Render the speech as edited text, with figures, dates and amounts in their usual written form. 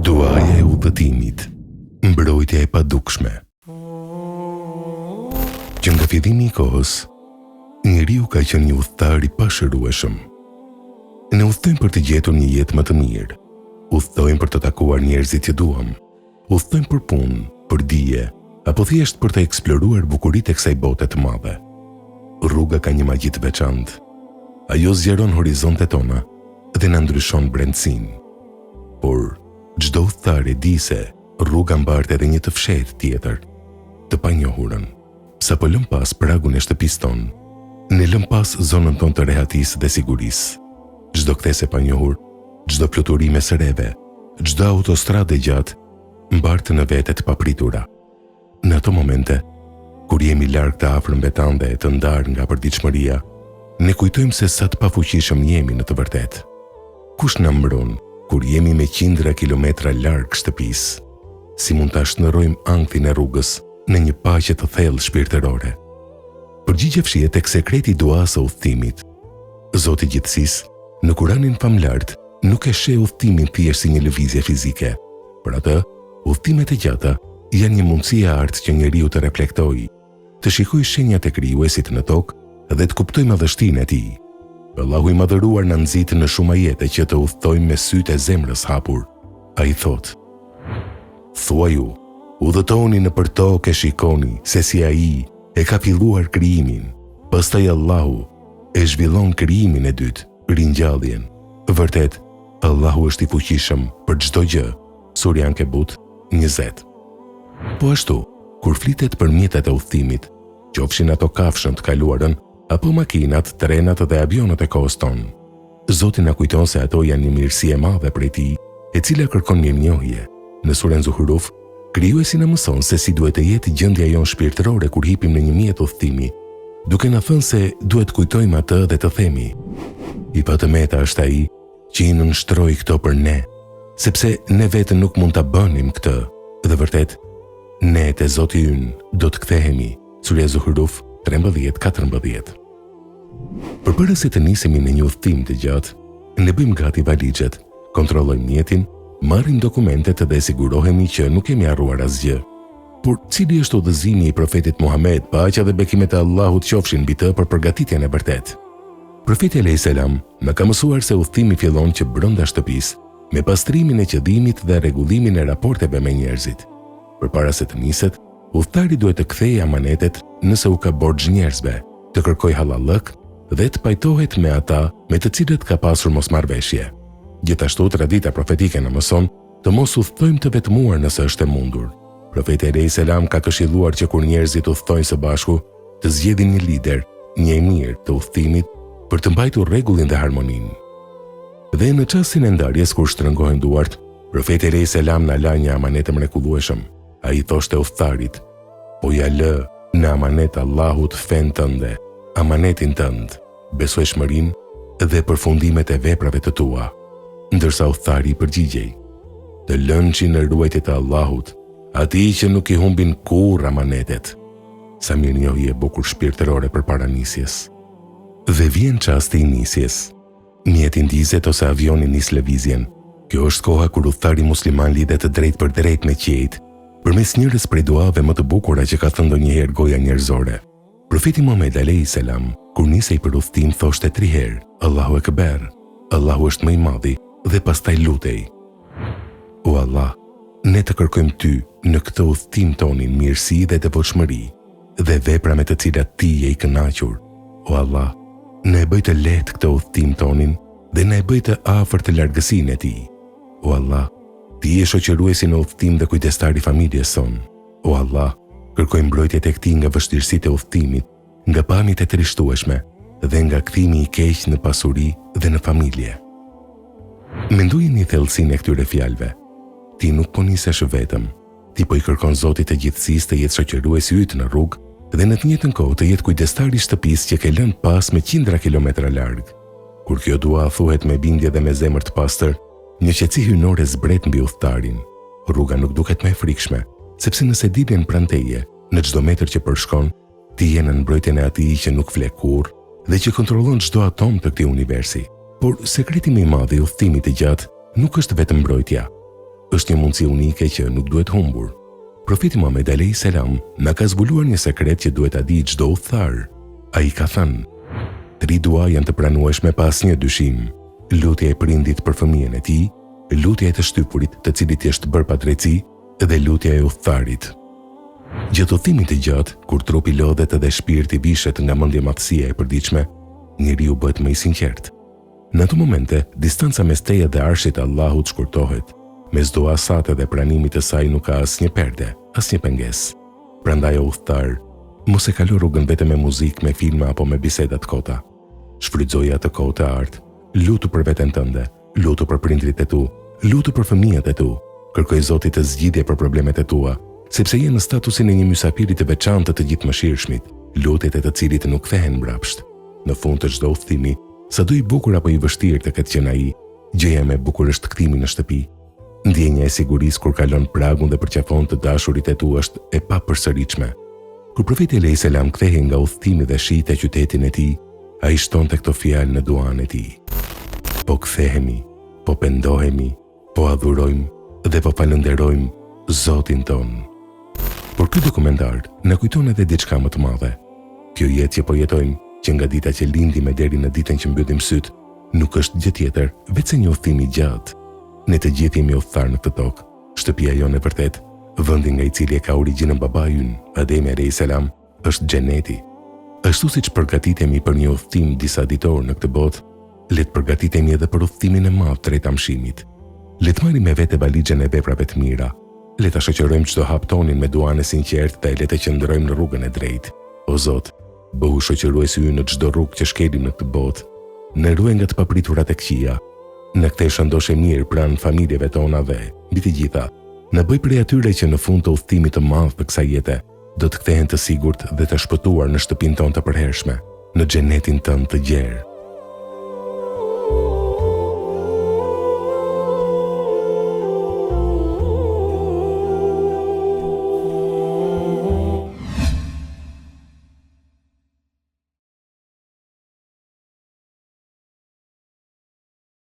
Duaja e udhëtimit, mbrojtja e padukshme. Që nga fillimi i kohës, njeriu ka qenë një udhëtar i pashërueshëm. Ne udhëtojmë për të gjetur një jetë më të mirë, udhëtojmë për të takuar njerëzit që duam, Udhëtojmë për punë, për dije, apo thjesht për të eksploruar bukuritë e kësaj bote të madhe. Rruga ka një magji të veçantë. Ajo zgjeron horizontet tona dhe na ndryshon brendësinë. Por, çdo udhëtar e di se rruga mbart edhe një të fshehtë tjetër, të panjohurën. Sapo lëmë pas pragun e shtëpisë tonë, ne lëmë pas zonën tonë të rehatisë dhe sigurisë. Çdo kthesë e panjohur, çdo fluturim mes reve, çdo autostradë e gjatë, mbart në vete të papritura. Në ato momente, kur jemi larg të afërmve tanë dhe të ndarë nga përditshmëria, ne kujtojmë se sa të pafuqishëm jemi në të vërtetë. Kush na mbron kur jemi me qindra kilometra larg shtëpisë? Si mund ta shndërrojmë ankthin e rrugës në një paqe të thellë shpirtërore? Përgjigja fshihet tek sekreti i duasë së udhëtimit. Zoti i gjithësisë, në Kuranin famëlartë, nuk e sheh udhëtimin thjesht si një lëvizje fizike. Për atë, udhëtimet e gjata janë një mundësi e artë që njeriu të reflektojë, të shikojë shenjat e Krijuesit në tokë dhe të kuptojë madhështinë e tij. Allahu i Madhëruar na nxit në shumë ajete që të udhëtojmë me sytë e zemrës hapur. Ai thotë: Thuaju, udhëtoni nëpër tokë e shikoni se si Ai e ka filluar krijimin, pastaj Allahu e zhvillon krijimin e dytë, ringjalljen. Vërtet, Allahu është i fuqishëm për çdo gjë. Surja Ankebut, 20. Po ashtu, kur flitet për mjetet e udhëtimit, qofshin ato kafshë në të kaluarën, apo makinat, trenat dhe avionët e kohës tonë, Zoti na kujton se ato janë një mirësi e madhe prej Tij, e cila kërkon mirënjohje. Në suren Zuhruf, Krijuesi na mëson se si duhet të jetë gjendja jonë shpirtërore kur hipim në një mjet udhëtimi, duke na thënë se duhet të kujtojmë atë dhe të themi: I patëmeta është ai që i nënshtroi këto për ne, sepse ne vetë nuk mund ta bënim këtë, dhe vërtet, ne te Zoti ynë do të kthehemi. Surja Zuhruf 13 14. Përpara se të nisemi në një udhëtim të gjatë, ne bëjmë gati valixhet, kontrollojmë mjetin, marrim dokumentet dhe sigurohemi që nuk kemi harruar asgjë. Por cili është udhëzimi i profetit Muhamed, paqja dhe bekimet e Allahut qofshin mbi të për përgatitjen e vërtetë? Profeti alejhi selam na ka mësuar se udhëtimi fillon që brenda shtëpisë, me pastrimin e qëllimit dhe rregullimin e raporteve me njerëzit. Përpara se të niset, udhëtari duhet të kthejë amanetet nëse u ka borxh njerëzve, të kërkojë hallallëk dhe të pajtohet me ata me të cilët ka pasur mosmarrëveshje. Gjithashtu, tradita profetike na mëson të mos udhëtojmë të vetmuar nëse është e mundur. Profeti alejhi selam ka këshilluar që kur njerëzit udhëtojnë së bashku, të zgjedhin një lider, një emir të udhëtimit për të mbajtur rregullin dhe harmoninë. Dhe në çastin e ndarjes kur shtrëngohen duart, Profeti alejhi selam na la një amanet të mrekullueshëm. Ai i thoshte udhëtarit, Po ia lë në amanet Allahut fenë tënde, amanetin tënd, besueshmërinë dhe përfundimet e veprave të tua. Ndërsa udhëtari i përgjigjej, Të lënçi në ruajtje të Allahut, atij që nuk i humbin kurrë amanetet. Sa mirënjohje e bukur shpirtërore përpara nisjes. Dhe vjen çasti i nisjes. Mjeti ndizet ose avioni nis lëvizjen. Kjo është koha kur udhëtari musliman lidhet drejtpërdrejt me qiejt, përmes njërës prej duave më të bukura që ka thënë ndonjëherë goja njerëzore. Profeti Muhamed alejhi selam, kur nisej për udhëtim thoshte tri herë, Allahu Ekber, Allahu është më i madhi, dhe pastaj lutej. O Allah, ne të kërkojmë ty në këtë udhëtim tonin mirësi dhe devotshmëri. dhe vepra me të cilat ti je i kënaqur. O Allah, na e bëj të lehtë këtë udhëtim tonin dhe na e bëj të afërt largësinë e tij. O Allah, ti je shoqëruesi në udhëtim dhe kujdestar i familjes sonë. O Allah, kërkojmë mbrojtje tek ti nga vështirësitë e udhëtimit, nga pamjet e trishtueshme dhe nga kthimi i keq në pasuri dhe në familje. Mendojeni thellësinë e këtyre fjalëve. Ti nuk po nisesh vetëm. Ti po i kërkon Zotit të gjithësisë të jetë shoqëruesi yt në rrugë dhe në të njëjtën kohë të jetë kujdestar i shtëpisë që ke lënë pas me qindra kilometra larg. Kur kjo dua thuhet me bindje dhe me zemër të pastër, një qetësi hyjnore zbret mbi udhëtarin. Rruga nuk duket më e frikshme, sepse në sediljen pranë teje, në çdo metër që përshkon, ti je nën mbrojtjen e atij që nuk fle kurrë dhe që kontrollon çdo atom të këtij universi. Por sekreti më i madh i udhëtimit të gjatë nuk është vetëm mbrojtja. Është një mundësi unike që nuk duhet humbur. Profeti Muhamed alejhi selam na ka zbuluar një sekret që duhet ta dijë çdo udhëtar. Ai ka thënë: Tri dua janë të pranueshme pa asnjë dyshim. Lutja e prindit për fëmijën e tij, lutja e të shtypurit, të cilit i është bërë padrejtësi, dhe lutja e udhëtarit. Gjatë udhëtimit të gjatë, kur trupi lodhet dhe shpirti vishet nga mendjemadhësia e përditshme, njeriu bëhet më i sinqertë. Në ato momente, distanca mes teje dhe Arshit të Allahut shkurtohet. Mes duasë sate dhe pranimit të saj nuk ka asnjë perde, asnjë pengesë. Prandaj o udhëtar, mos e kalo rrugën vetëm me muzikë, me filma apo me biseda të kota. Shfrytëzoje atë kohë të artë, lutu për veten tënde, lutu për prindërit e tu, lutu për fëmijët e tu. Kërkoji Zotit zgjidhje për problemet e tua, sepse je në statusin e një mysafiri të veçantë të të Gjithëmëshirshmit, lutjet e të cilit nuk kthehen mbrapsht. Në fund të çdo udhëtimi, sado i bukur apo i vështirë të ketë qenë ai, gjëja më e bukur është kthimi në shtëpi. Ndjenja e sigurisë kur kalon pragun dhe përqafon të dashurit e tu është e papërsëritshme. Kur Profeti alejhi selam kthehej nga udhëtimi dhe shihte qytetin e tij, ai shtonte këto fjalë në duanë e tij. Po kthehemi, po pendohemi, po adhurojmë dhe po falënderojmë Zotin tonë. Por ky dokumentar na kujton edhe diçka më të madhe. Kjo jetë që po jetojmë, që nga dita që lindim e deri në ditën që mbyllim sytë, nuk është gjë tjetër veçse një udhëtim i gjatë. Ne të gjithë jemi udhëtarë në këtë tokë. Shtëpia jonë e vërtetë, vendi nga i cili e ka origjinën babai ynë, Ademi alejhi selam, është xheneti. Ashtu siç përgatitemi për një udhëtim disaditor në këtë botë, le të përgatitemi edhe për udhëtimin e madh drejt amshimit. Le të marrim me vete valixhen e veprave të mira. Le ta shoqërojmë çdo hap tonin me duanë e sinqertë dhe le të qëndrojmë në rrugën e drejtë. O Zot, bëhu shoqëruesi ynë në çdo rrugë që shkelim në këtë botë. Na ruaj nga të papriturat e këqija. Na kthe shëndoshë e mirë pranë familjeve tona dhe, mbi të gjitha, na bëj prej atyre që në fund të udhëtimit të madh të kësaj jete, do të kthehen të sigurt dhe të shpëtuar në shtëpinë tonë të përhershme, në xhenetin tënd të gjerë.